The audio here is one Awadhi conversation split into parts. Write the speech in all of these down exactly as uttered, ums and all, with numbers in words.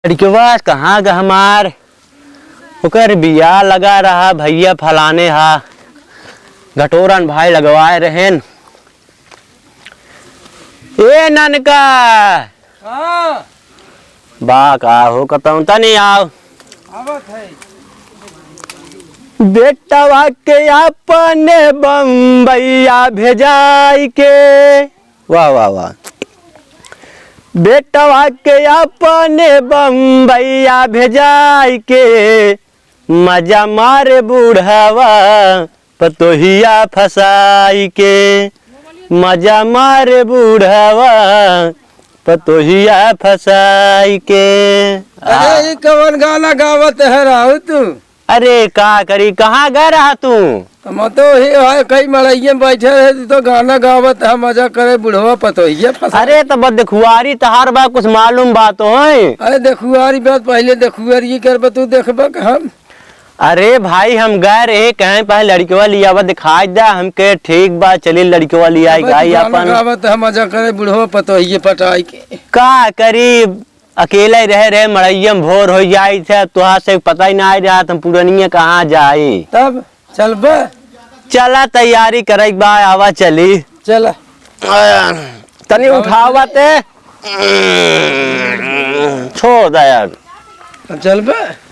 लड़कवा कहाँ ग हमार? ओकर बियाह लगा रहा भइया फलाने हा, घटोरन भाई लगवाए रहेन। ए ननका! हाँ। बा का हो कतौं तनी आव। आवत है। बेटवा के अपने बम्बैया भेजाई के। वाह, वाह, वाह। बेटवा के अपने बम्बैया भेजाई के, मजा मारे बुढ़वा पतोहिया फसाई के, मजा मारे बुढ़वा पतोहिया फसाई के। अरे, ई कवन गाना गावत है राहु तू? अरे, का करी, कहाँ गए रहा तू? हम तो ही है, कई मड़इये में बैठे रहे, तू तो गाना गावत है, मजा करे बुढ़वा पतोहिया फसाई। अरे, तब देखुआरी तहार बा, कुछ मालूम बा तो है? अरे, देखुआरी बात पहिले देखुआरी करबा, तू देखबा कि हम अरे भाई, हम गए रहे, कहें पहले लड़कवा लियावा दिखाई दा, हमके ठीक बा, चली लड़कवा लियाई अब गाई गावन अपन। गावत है, मजा करे बुढ़वा पतोहिए पटाई के। का करी, अकेले रहे रहे, मड़इया में भोर हो जाई थे, तोहार से पता ही ना आई रहा, हम पुरनिया कहाँ जाई। तब चलबे? चला, तैयारी करे के बा, आवा चली। चला। आ, तनी उठावा ते। छोड़ दे यार। अब चलबे?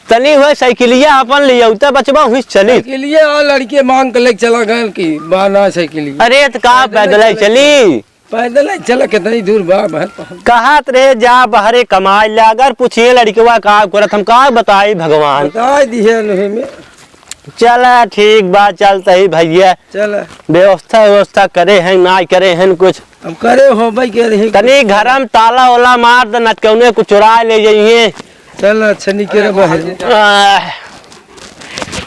तनी हुए साइकिलिया अपन ले आउता बचबा हुई चली। साइकिलिया और लड़के मांग के लेके चला गए कि बाना साइकिलिया। अरे त का पैदल पैदल ही चली? पैदल ही चला, कितनी दूर बा बहन। कहत रहे जा बहरे कमाई ले, अगर पूछिए लड़कवा का करत हम का बताई भगवान। बताई दिहे नहीं में। चला ठीक बा, चलत ही भइया। चला। व्यवस्था व्यवस्था करे हैं, ना करे हैं कुछ। अब करे हो भाई, के रही। तनी घर में ताला ओला मार दे, न त कौने कुछ चुरा ले जाइए। चल, अच्छा, निकल बाहर। आह,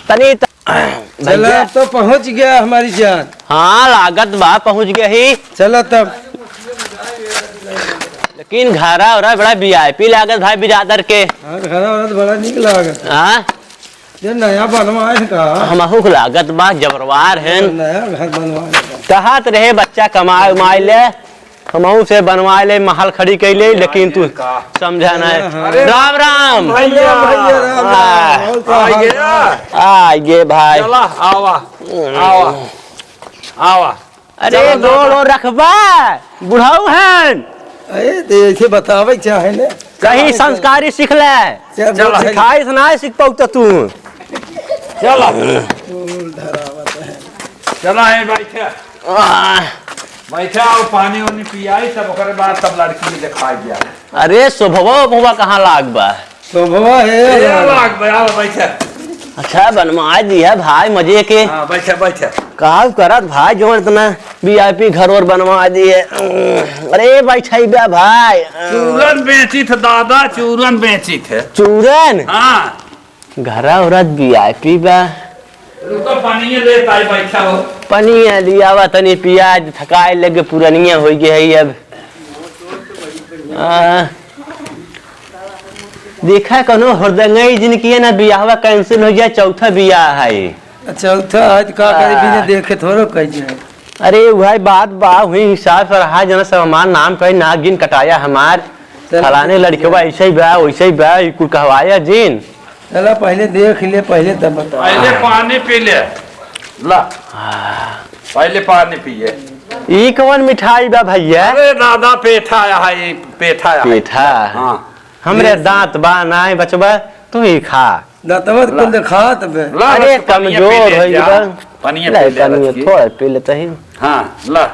तनी त-, चला, भइया। अब तो पहुँच गया हमारी जान। हाँ, लागत बा, पहुँच गया ही। चला तब। लेकिन घरा ओरा बड़ा वी आई पी लागत भाई बिरादर के। हाँ, घरा ओरा तो बड़ा नीक लागत। हाँ? ये नया बनवाए हैं का? हमहू के लागत बा जबरवार हैं। नया घर बनवाए हैं। कहत रहे बच्चा कमाए उमाए ले, हमहू से बनवाए ले, महल खड़ी कइ ले, लेकिन तू समझा ना। हाँ। राम राम। भइया। भइया, राम राम। आ, और का आ हाल गया। चाल? आ गए भाई। चला, आवा, आवा, आवा। अरे, चला, गोड़ चला। ओड़ रखबा, बुढ़ऊ हन। अरे, तो ऐसे बतावे के चाहे ने। कहीं संस्कारी सीख ले। चल, चला। चल। सिखाई से ना सीख पाऊ तो तू। चला। चला, है बैठे। आह। बैठे और पानी उनी पियाई, तब ओकरे बाद तब लड़की के दिखाई दिया। अरे, शोभवा, ओभवा कहाँ लाग बा? शोभवा है ए, यार। लाग बा, आओ, बैठे। अच्छा, बनवा दिया भाई मजे के। हाँ, बैठे, बैठे। का करत भाई, जो इतना वी आई पी घर और बनवा दिए। अरे, बैठे बा भाई। चूरन बेचित है दादा, चूरन बेचित है। चूरन? हाँ। घरा औरत वी आई पी बा। रुको, पानिये लेत आई, बैठा हो। पानिये लियावा तनी पियाज, थकाए लगे, पुरनिया होइ गए है अब। आ, देखा कौनो हरदंगई जिनकी है ना, बियाहवा cancel हो जाए, चौथा बियाह है। चौथा है तो का करे, आ। बिना देखे थोड़ो कह जाए। अरे, वही बात बा, वही हिसाब से रहा, जना सब हमार नाम कही, नाक जिन कटाया हमार, चल, फलाने ठीक लड़कवा है। ऐसे ही बा, वैसे ही बा, ई कुल कहवाया जिन। चला, पहले देख ले, पहिले तब बता। पहिले पानी पी ले। ला। पहिले पानी पिए। ई कौन मिठाई बा भइया? अरे दादा, पेठा आया है, ई पेठा आया है। पेठा? हाँ। हमरे दांत बा नाय बचबा, तू ही खा। दांतवा तो ला। कुल देखात बे। ला, अरे, बस पानिया कमजोर पी ले होइ जा। गबा। पानिया ले, पी ले, पानिया बच्ची। थोड़ा पी लेते ही। हाँ, ला।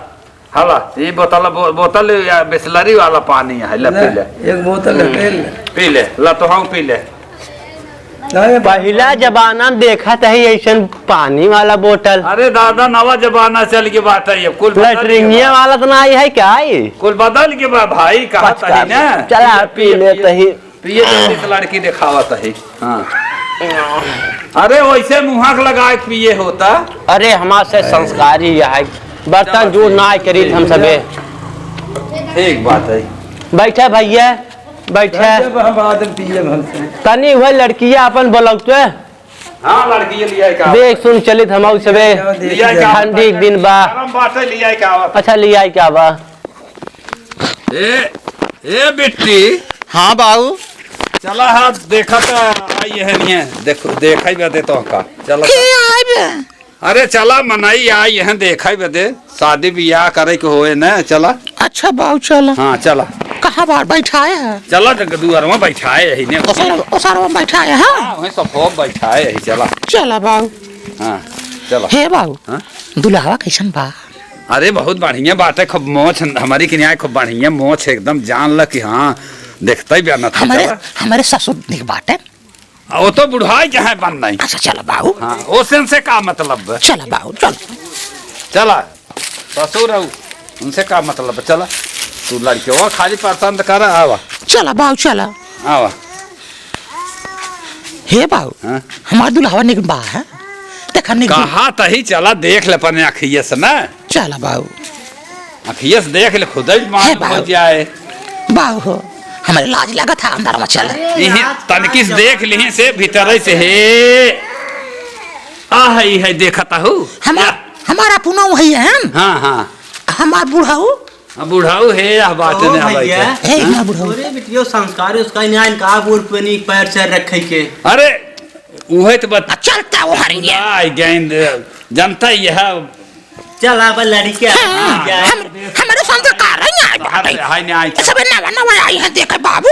हाला, ई बोतल, बो-, बोतल या बिसलरी वाला पानी है, ले ले, पी ले। एक बोतल हम्म। ले ले। पी ले, ला तो हम पी ले। नहीं, पहिला जमाना में देखत है ऐसन पानी वाला बोतल। अरे दादा, नवा जमाना चल के बात है, ये कुल बदल के लैट्रिनिया बा। वाला तो नहीं है क्या ये? कुल बदल के बा भाई, कहा पचका तही ना। चला, पी ले, पी ले पी ले। तही। पिए जल्दी से लड़की देखावत है। हाँ। अरे वैसे मुँह के लगा के पिए होता। अरे हमार से संस्कारी है, बर्तन चलो, जोर ठीक, ना करी ठीक, हम सबे। ठीक बात है। बैठे भइया, बैठे। जब हम बाद में पिए हम से। तनी हुए लड़किया अपन बोलौते। हाँ, लड़की लिया का? देख सुन चलित हम सबे। लिया का? ठंडी के दिन बा। गरम बात है, लिया का? अच्छा, लिया का बा? ए, ए बिट्टी। हाँ बाऊ। चला, हाँ, देखा त आई है नहीं है। देखो, देखा ही बदे तो का। चला। के आइबे? अरे चला, मनई आई है, देखा ही बदे। शादी बियाह करे के होए न, चला। अच्छा बाऊ, चला। हाँ, चला। कहाँ बार बैठाए है? चला, तो दुआरवा बैठाए है ने। ओसर, ओसरवा बैठाए है? हाँ, वहीं सब बैठाए है, चला। चला बाऊ। हाँ, चला। हे बाऊ, हाँ? दुल्हवा कैसन बा? अरे, बहुत बढ़िया बाटे, खूब मोछ, हमरी किनिया खूब बढ़िया मोछ, एकदम जान ल कि हाँ, देखते ही बयानत है, हमरे, चला। हमरे ससुर निक बाटे। आ, वो तो बुढ़ाई के हैं बन नहीं। अच्छा, चला बाऊ। हाँ, ओसे उनसे का मतलब बा? चला बाऊ, चल। चला, ससुर हऊ, उनसे का मतलब बा? चला, तू लड़के वो खाली पसंद कर, आवा। चला बाऊ, चला। आवा। हे बाऊ, हाँ? हमार दुल्हवा निक बा है? देखा निक बा। कहा तही चला देख ले अपने अखिये से ना। चला बाऊ। अखिये से देख ले, खुद ही हे मालूम हो बाऊ। जाए। बाऊ हो, हमरे लाज लगत है, अंदर में चल। इहे तनकी से देख लिही से भीतर से हे। आ है, है देखत हऊ। हमार, या। हमार अपनऊ है हम। हाँ, हाँ। हमार बुढ़ऊ। अब बुढ़ऊ है, यह बात कहो नहीं आवे भैया। के। हे, हाँ? ना बुढ़ऊ। तोरे बिटियो संस्कार उसका नहीं आइन का बूढ़ पे नहीं पैर सर रखे के। अरे, उहे तो बत-, आ, चलता वो हरिया। बुलाए गए, जनता यह। चल, अब लड़के हाँ, आ जाए। हम, हमरे संस्कार है ना, बाहर से हाय नहीं आई। सब नवा नवा आई है, देखे बाबू।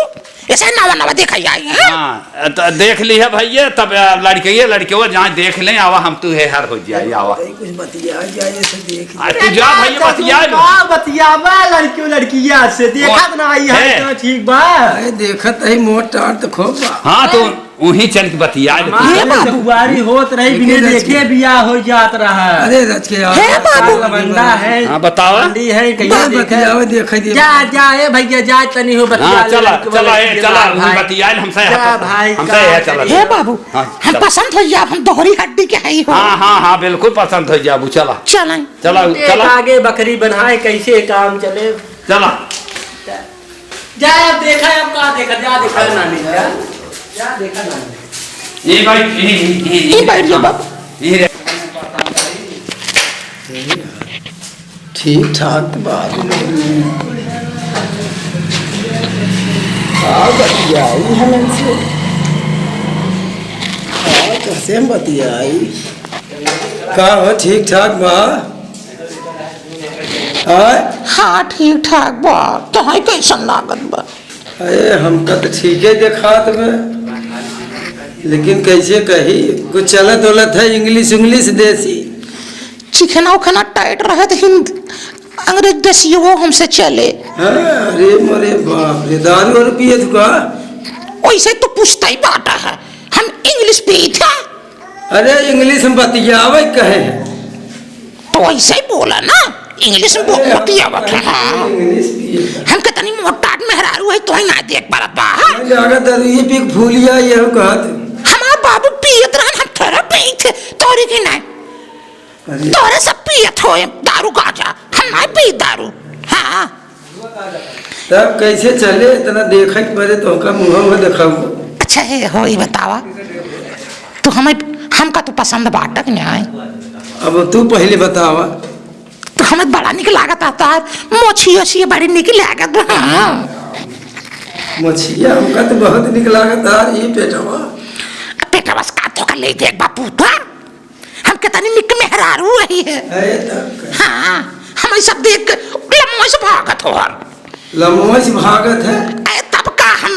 ऐसे नवा नवा देखा जाए, हैं? हाँ, त देख लिहे भैया, तब, अ, लड़के, ये लड़के वो जहाँ देख लें, आवा हम तू हे हर हो जाए, आवा। भाई कुछ बतिया जाए, ऐसे देख आ, ले। तू जा भैया, बतिया लो। का बतियाबा लड़कियों लड़किया से? देखत ना आई है, है। तो ठीक बा। अरे देखत है, मोट टाट तो खूब बा। हाँ, तो वहीं चल के बतिया ले। हमार ये बाबू। कुआरी होत रही, बिने देखे रच के। बियाह हो जात रहा। अरे रच के यार। हे बाबू। बंदा है। हाँ, बतावा। बंदी है, कहिया बात देखे। बतियावे, देखे दिए। जा, जा, ए भैया, जा, तनी हो बतिया हाँ, ले, चला, लड़के चला, वाले ए, के चला, बाप वहीं भाई। बतियाए, हमसे जा हट, भाई, हमसे काम है, चला। करिए। हे बाबू, हाँ, हम चला। पसंद हो जाब, हम दोहरी हड्डी के हई हो। हाँ, हाँ, हाँ, बिल्कुल पसंद हो जाबू, चला। चलें। चला, एक चला। आगे बकरी बनाए, कैसे काम चले। चला। जा, अब देखा, अब का देखा, जा देखा नानी, जा। जा देखा नानी। ये भाई, ये, ये, ये, ये ये बैठ जा बाबू। ये रे। ठीक ठाक तो बात नहीं है। का बतियाई हम इनसे? का कैसे हम बतियाई? का हो, ठीक ठाक बा? आय? हाँ, ठीक ठाक बा। तोहई कैसन लागत बा? अरे, हमका तो ठीके देखात बा, लेकिन कैसे कही, कुछ चलत उलत है English उंग्लिश देसी? चिखना उखना tight रहत हिंद, अंग्रेज देसी वो हमसे चले। हाँ, अरे मोरे बाप रे, दारू वारू पिए तू का? वैसे तो पूछता ही बाटा है, हम English पीत है। अरे, English में बतियावे कहे हैं। तो ऐसे ही बोला ना, English में बो-, अरे, बतियावत है, हाँ। English भी है। हम कितनी मोटाट मेहरारू है, तो ही ना देख पारत बा, हाँ? नहीं, लागत है, ये पिक फूलिया, ये हम कहत। हमार बाबू पियत रहन, हम थोड़ा पियत थे, तोरी की नहीं। अरे। तोरे सब पियत होए दारू गांजा, हम नहीं पी दारू, हाँ। तब कैसे चले, इतना देखे के परे तो हमका मुँह में देखाऊ। अच्छा, हे हो, ई बतावा, तू हमें, हमका तू पसंद बाटक न्याय। अब तू पहले बतावा। तो हमें बड़ा निक लागत आता है, मोछियो सी बड़ी निक लागत बा। हाँ। मोछिया हमका तो बहुत निक लागत है, ये पेटवा। पेटवा से का तो का ले देख बापू, तो हम कितनी निक मेहरारू रही है। अरे तब का। हाँ, हम ई सब देख के लम्बा से भागत हो हम। लम्बा से भागत है? अरे तब का हम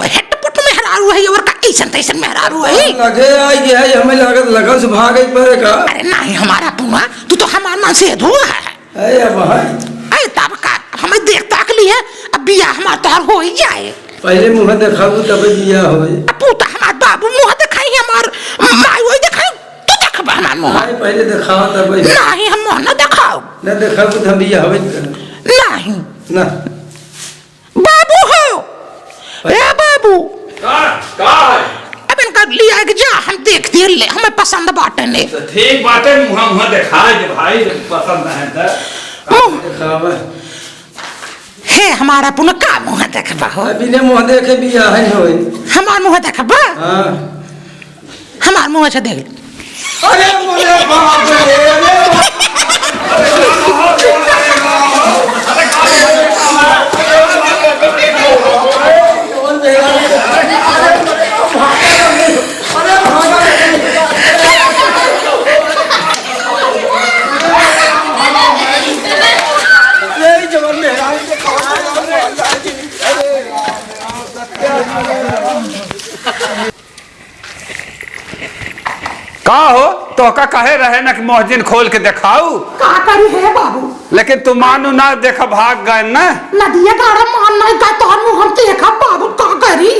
हेटपुट मेहरारू है और का ऐसन तैसन मेहरारू है? लगे आई के है, हमें लागत लगन से भागे पड़े का? अरे नहीं, हमारा पुआ, तू तो हमार मन से धुआ है। अरे अब है। अरे तब का, हमें देख ताक ली है, अब बियाह हमार तोहर हो ही जाए। पहले मुँह देखाबू तब बियाह होए। अब पूता हमार बाबू मुँह देखाई, हमार माई वही देखाई। तू देखबा हमार मुँह? नहीं, पहले देखावा तब। नहीं, हम मुँह ना देखाओ। ना देखाबू तो हम बियाह होबे न करब। नहीं। ना। बाबू हो। ए बाबू। का, का है? अब इनका लिया के जा, हम देख दिए ले, हमें पसंद बाटे ने। तो ठीक बाटे, मुँह, मुँह देखाए के भाई, जब पसंद है तो। मुँह। देखावा। हे, हमारा पुन का मुँह देखबा हो? अभी ने मुँह देखे बियाह है होई। हमार मुँह देखबा? हाँ। हमार मुँह अच्छा देख ले। अरे मोरे बाप रे, अरे। का हो, तोहका कहे रहे ना कि मोहजिन खोल के देखाऊ? का करी हे बाबू? लेकिन तू मानू ना, देखा भाग गए ना। नदिया गाड़ा मान नहीं गए, तोहर मुँह हम देखा बाबू, का करी?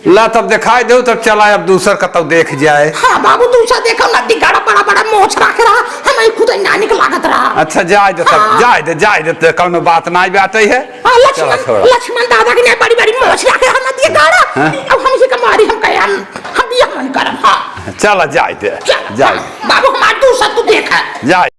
ला तब देखाई देउ, तब चला अब दूसर कतौ देख जाए। हाँ बाबू, दूसर देखो, नदी गाड़ा बड़ा बड़ा मोछ राखे रहा, हमें खुद ही नानिक लागत रहा। अच्छा जाए दे तब, हाँ। जाए दे, जाए दे, तो कौनो बात नाई बाटे है। हाँ, लक्ष्मण, चला छोड़ा। लक्ष्मण दादा की नहीं बड़ी बड़ी मोछ राखे रहा नदी गाड़ा। हाँ। अब हम इसी का मारी हम कहे हम, हम बियाह मन करब, हाँ। चला जाए दे, चल, जाए हाँ, दे। बाबू हमार दूसर तू देखा। जाए।